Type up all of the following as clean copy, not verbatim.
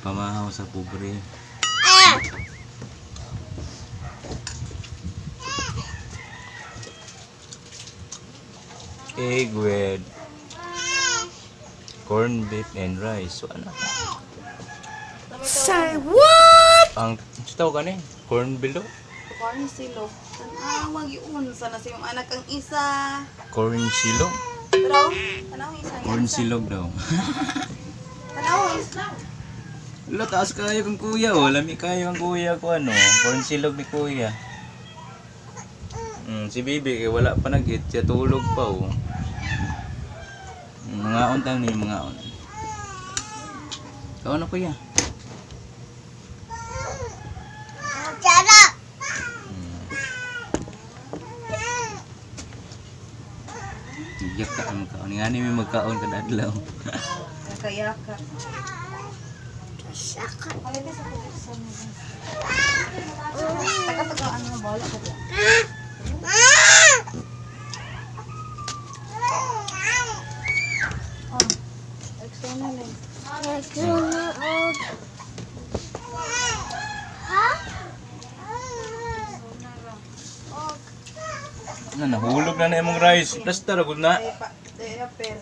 Pamahaw sa pobre. Egg with corned beef and rice. So ano? Say what? Ang sa tawag ka? Corn bilo? Corn silog. Tanawag yun. Sana sa iyong anak ang isa. Corn silog? Pero, tanaw ang isa. Corn silog daw. Tanaw ang isa. Wala, taas kayo kang kuya oh. Lami kayo ang kuya ko ano. Corn silog ni kuya. Si Bibi kay wala pa nag-eat. Siya tulog pa oh. Mga on tayo ni mga on. Kaon na, kuya. Sarap. Iyak ka ang magkaon. Nga ni may magkaon kada adlaw. Nakayaka. Saka. Palite sa tubig. Taka-taka ano bala ko ba? Oh. Exona lang. Nagsunod. Ha? Na nahulog na na imong rice. Plasta ra gud na. Ay pa, diaper.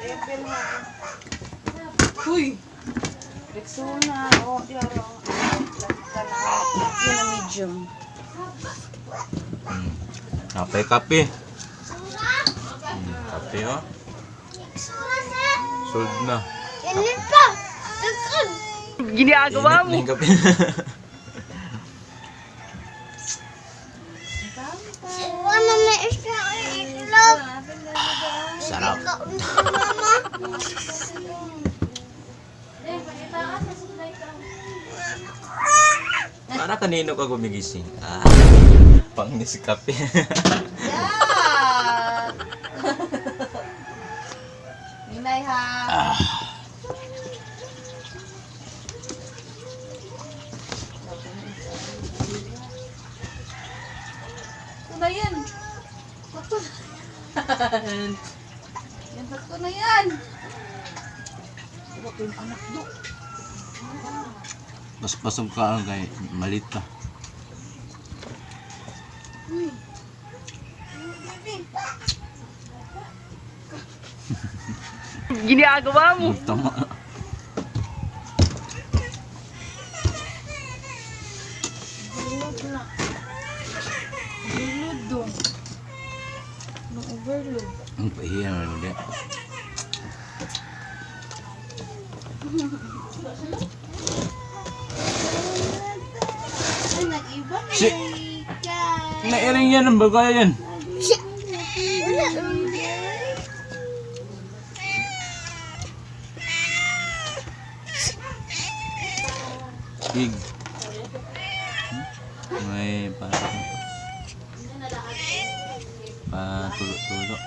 Diaper na. Uy. Rexona, oh, di aro. Kana, yun ang medium. Kape kape. Kape oh. Sold na. Ganun pa. Daghan. Ginagawa mo. Init na yung kape. Wala na isa itlog. Sarap. Kaon ko, mama. Para kanino ka gumigising? Ah, pang kape. Yeah! Ninay ha. Ito na yan. Sakto na yan. Yan, sakto na yan. Wala ko yung anak do. Mas pasok ka ang kay malit pa. Uy. Baby. Ginagawa mo. Tama. Overload na. Overload do. No overload. Ang pahiya na ulit. Ay, nag-iba na Si- Nairing yan ang bagay yan. Wala. Big. May para patulo-tulo.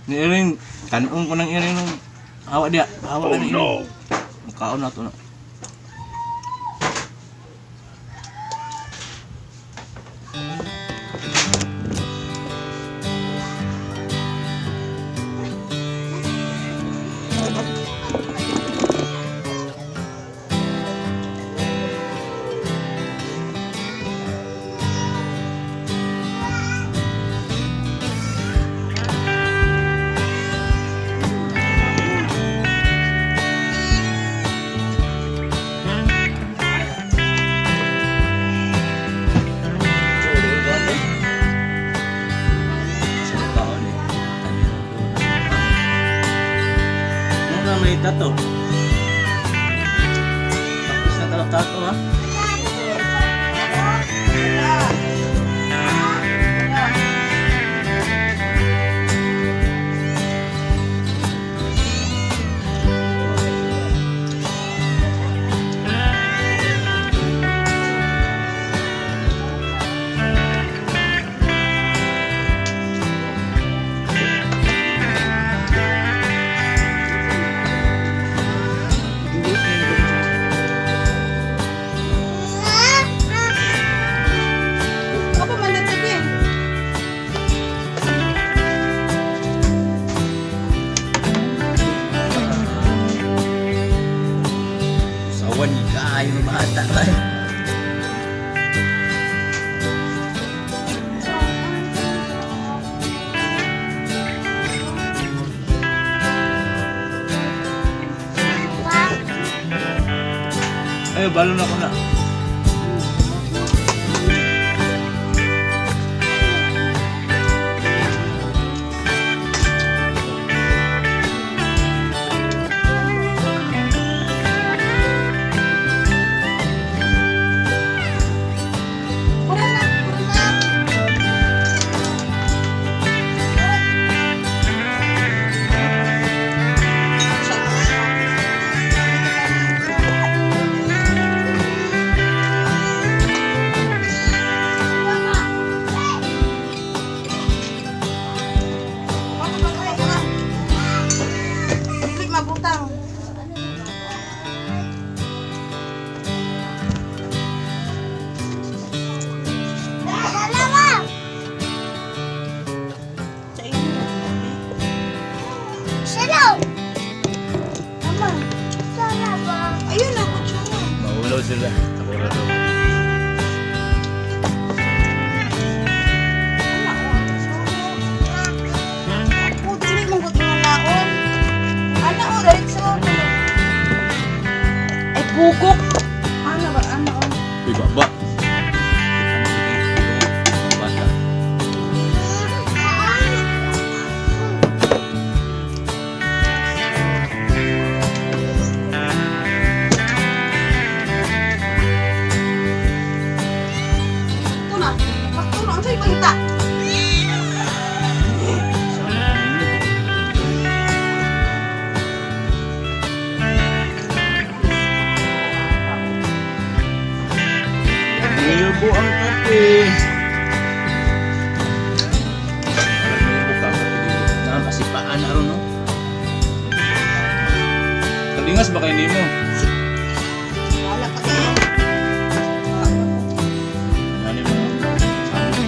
Ni Iring, kanong ko ng iring nung hawa dia, hawa ka ng iring. Mukhaon na to na. Sa mukhaon eh. Ano na may tato? Tapos na tato ha? Kawan kayo bata ba. Ay, balon ako na. Pura na, pura na. Dili mabutang. Dalawa. Sa inyo. Salaw. Tama. Dalawa. Ayun na, kutsara. Maulaw sila. Takura daw. Wala, oh, sorry. Oh, dili mong gusto nga naon. Ana, oh, diretso. Ay, bugok. Ana ba, ana, oh. Uy, baba. Bata. Ito na. Sakto na. Ang sa'yo pangita. Nilubo ang kape. Nakakasipaan na ron, no? Kalingas ba kayo nimo? Wala pa kayo. Ano mo? Sabi.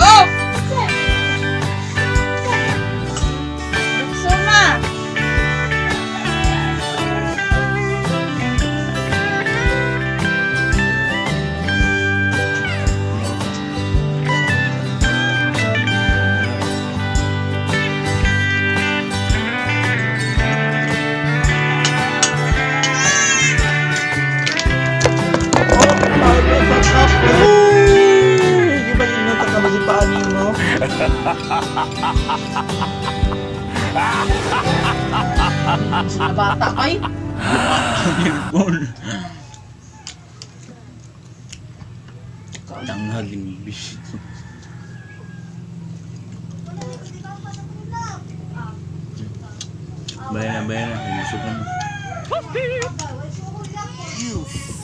Oh! Diretso na. Di ba inutak ka ba si paano mo? Bata kay. Gol. Tanghag yung bisit. Bayan na, bayan na. Inisip na.